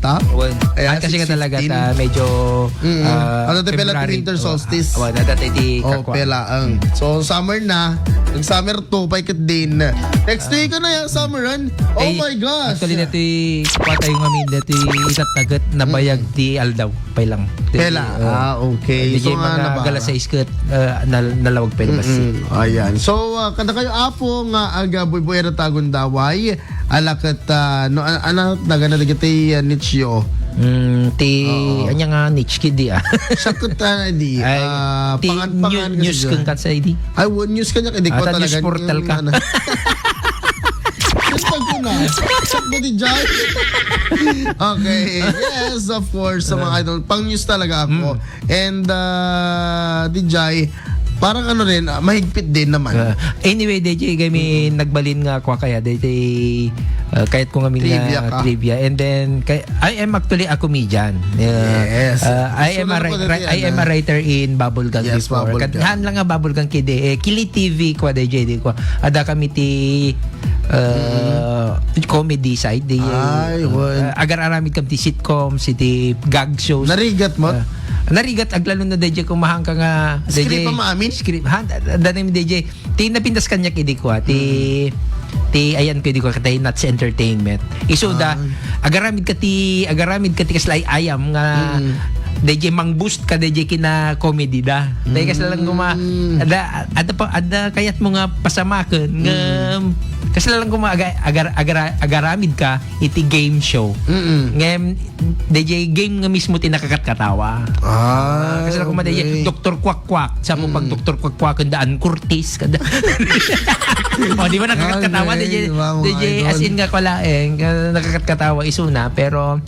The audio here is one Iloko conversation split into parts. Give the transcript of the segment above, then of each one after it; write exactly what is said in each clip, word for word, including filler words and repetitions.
laptop. Wen. Ayan, Ah, kasi ka talaga six fifteen. ta, medyo, Mm. ah, Ano, tayo pala, February. winter solstice. Oh, ah, wen, adda tayo ti Oh, kakwa. pela, ang. Mm. So, summer na. Ang summer two, pa ikit din. Next Ah. week na yung summer, ran. Oh Eh, my gosh. actually, dati, patay nga min, dati, itatagit na bayag Mm. ti aldaw. Pay lang. Pela. Eh, oh. Ah, okay. Di So, kayo nga mga nabara. galas sais ket, ah, nal-, nalawag pay Mm-mm. basi. Ayan. So, ah, kada kayo, Apo, nga aga buybuy era tagundaway, ala ket, ah, no, an-, ano, nagana dagiti, ah, niche yo? Mm, ti, Oo. anya nga niche ki di, ah. Siya ket, ah, di, Ay, ah, ti pangan-pangan new-, kasi news dyan. kang katsa, di? Ay, wo-, news kanya, kay di ko Ah, ta news talaga portal yung, ka. ano. Basta ko na. Check mo di dyan. Okay. Yes, of course, sa mga Ah. idol. Pang news talaga ako. Mm. And, ah, di dyan, parang ano rin, ah, mahigpit din naman. Ah, anyway, D J, kami Mm. nagbalin nga ako kaya, D J, ah, kahit ko ngamin Trivia nga ka. trivia. And then, kay, I am actually a comedian. Yeah. Yes. Ah, I So, am a ano wri-, pa dito wri-, I yan, am a ah? writer in Bubblegum Yes, before. Bubblegum. Kat-, haan lang nga Bubblegum kidi, eh, Kili T V kwa, D J, di kwa. Ada kami ti, ah, Mm. comedy side, di, Ay, ah, wan. ah, agar-aramid kam ti sitcoms, iti gag shows. Narigat mo? Ah, narigat, aglalo na, D J, kumahang ka nga, Script D J. ang maamin? Script. Ha, da-, da-, da-, D J. Ti napintas kaniak idi kwa, ti, Mm. ti ayan ko idi kwa, katay Nuts Entertainment. Isu da, Ah. agaramid ka ti, agaramid ka ti kasla ay-ayam nga, Mm. D J, mang-boost ka, D J, kina comedy da. Dahil kasla lang kuma, Mm. ada, ada pa, ada kayat mo nga pasamaken, nga, Mm. kasla lang kuma aga-, agar-, agara-, agaramid ka iti game show. Mm-mm. Ngem, D J, game nga mismo ti nakakatkatawa. Ah, Kasi lang kuma, D J, okay. Doktor Kwak-kwak. Sa mo pag Mm. Doktor Kwak-kwak, kandaan Curtis, kada. O, di ba nakakatkatawa, Okay, D J? di ba, mga D J, as idol? in nga pala, eh, nakakatkatawa, isuna, pero,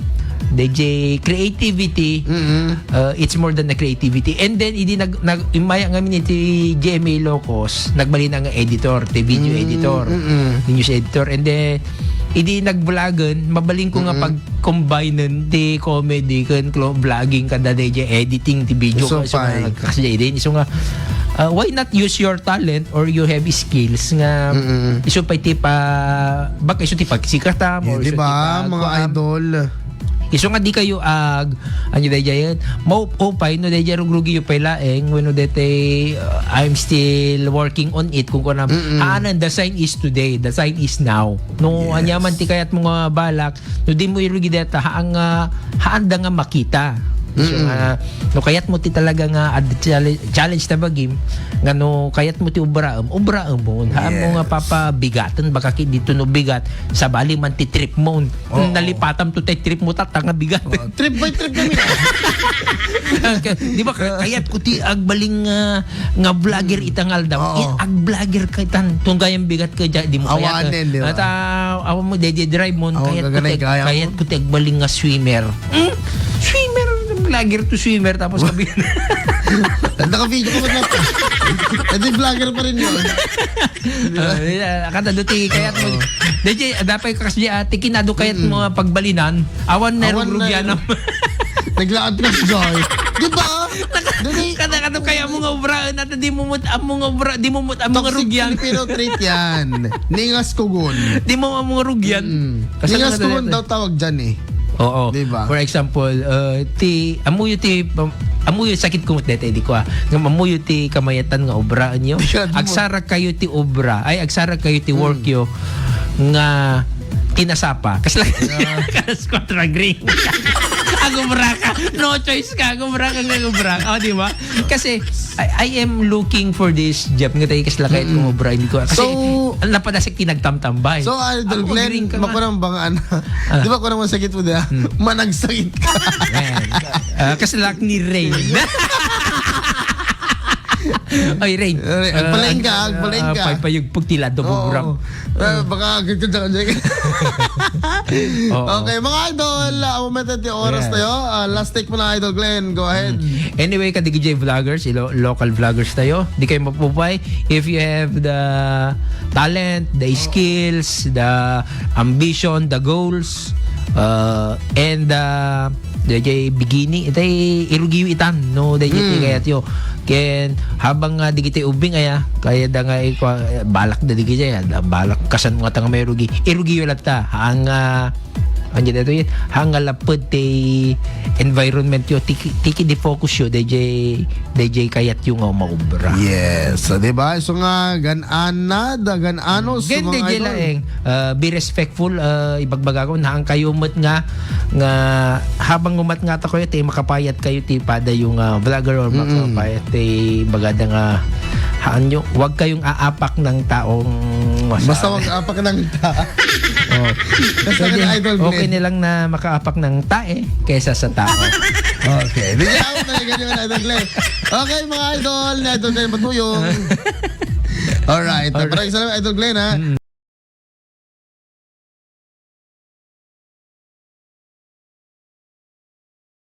D J, creativity, Mm-mm. uh, it's more than a creativity. And then, idi nag-, nag-, imaya ngamin iti G M A Locos, nagbalin ang editor, ti video Mm, editor, mm-mm. ti news editor. And then, idi nag-vlogan, mabalin ko nga Mm-mm. pag-combinen ti comedy ken clo-, vlogging kada D J, editing ti video. So, So, fine. mga nagkakasya din. So nga, uh, why not use your talent or you have skills nga Mm-mm. isu pay ti pa-, baka isu ti pagsikatan Eh, or di isu ba, ti pa-, mga kuan. idol? Isu nga di kayo ag-, ano, daydiay, maupay no daydiay rugrugi yo pay laeng, wenno daytoy, uh, I'm still working on it, kung kunam, Mm-mm. haanan, the sign is today, the sign is now. No, Yes. anya man ti kayat mo nga balak, no di mo irugi deta, haan nga, haanda nga makita. So, Mm-mm. nga, no kayat mo ti talaga nga ad-, challenge, challenge ta bagim, nga no kayat mo ti ubraem, ubraem mo. Haan mo nga Yes. papabigaten, baka ki dito no bigat, sabali man ti trip mo. Oo. Nalipatam to tay trip mo, tatta nga bigat. Oh, trip by trip kami. Di ba, kayat ko ti agbaling nga, nga vlogger Mm. itang aldaw. Oo. Eh, ag-vlogger ka itan. Tunggayang bigat ka dyan. Di mo kayat. Awanen, di ba? At, ah, awan mo, dede drive mo. Oo, kayat ko gaganay ti, kaya mo. kayat ko ti agbaling nga swimmer. Hmm? Swimmer? Vlogger to swimmer. Tapos sabi, Naka-video ka ba na? Eh, di vlogger pa rin yun. Di ba? Ah, yeah, kada do ti kayat mo. Oo. D J, ada pay kakas di, ah, ti kinado kayat Mm. mo nga pagbalinan. Awan na Awan na rugrugyan yun. na. Naglaad ka sa joy. Di ba? Dali. Kada, kada kaya mo nga obra, nata di mo mut-, amo nga obra, di mo mut-, amo nga Toxic rugyan. Filipino trait yan. Ningas kugon. Di mo amo nga rugyan. Mm. Kasal Ningas na kugon talaga. daw tawag dyan eh. Oo. Di ba? For example, uh, ti, amuyo ti, um, amuyo sakit kumot dete, di ko, ah. Ngam amuyo ti kamayatan nga obra, anyo? Tigad mo. Agsara kayo ti obra, ay, agsara kayo ti work Hmm. yo, nga tinasapa. Kasla, Yeah. kas kontra green. Agobra ka. No choice ka. Agobra ka, agobra ka. Oh, di ba? Kasi, I, I am looking for this job. Nga tayo kasla kahit Mm. kung obra, hindi ko. Kasi, So, ang napadasig tinagtamtambay. So, Idol Ako, Glenn, green ka nga. makurang ba nga, ano? Ah. Di ba kurang masakit mo, di ba? Hmm. Managsakit ka. Ayan. Ah, kaslak ni Rain. Ay, Rain. Ay, agpalain ka, Ah, agpalain ah, ka. paypayugpog ti lado mo, Oo. Bram. Ah, baka agad ka dyan, dyan. Oo. Okay, mga idol, ah, umete ti oras Yes. tayo. Ah, last take mo na, Idol Glenn. Go ahead. Mm. Anyway, kadigijay vloggers, ilo-, local vloggers tayo. Di kayo mapupay. If you have the talent, the skills, the ambition, the goals, uh, and, uh, dayjay bigini, itay irugiyo itan, no? Dayjay Mm. kayatyo. Ken, habang nga digiti ubing aya, kaya da nga ikwa-, balak da digiti aya, da balak kasan nga tanga may rugi. Irugiyo latta, ang, ah, Anya daytoy, ha nga lapud ti environment yo, tiki, tiki di focus yo, D J, D J kayat yo nga maubra. Yes, di ba? So nga, gan-ana, dagan ano, so Gen mga D J idol. Laeng, uh, be respectful, uh, ibagbaga ko, naan kayo met nga, nga habang umat nga ta kayo, ti makapayat kayo, ti pada yung uh, vlogger or Mm-mm. makapayat, ti bagada nga, haan nyo, huwag kayong aapak ng taong masama. Basta wag apak ng ta. Oh. Basta Pwede, ka na Idol okay Glenn. Na lang na makaapak ng tae kaysa sa tao. Okay. Di niya ako talaga yung Idol Glenn. Okay, mga idol, na Idol Glenn Matuyong. Alright. Alright. Maraming salamat, Idol Glenn, ha? Mm.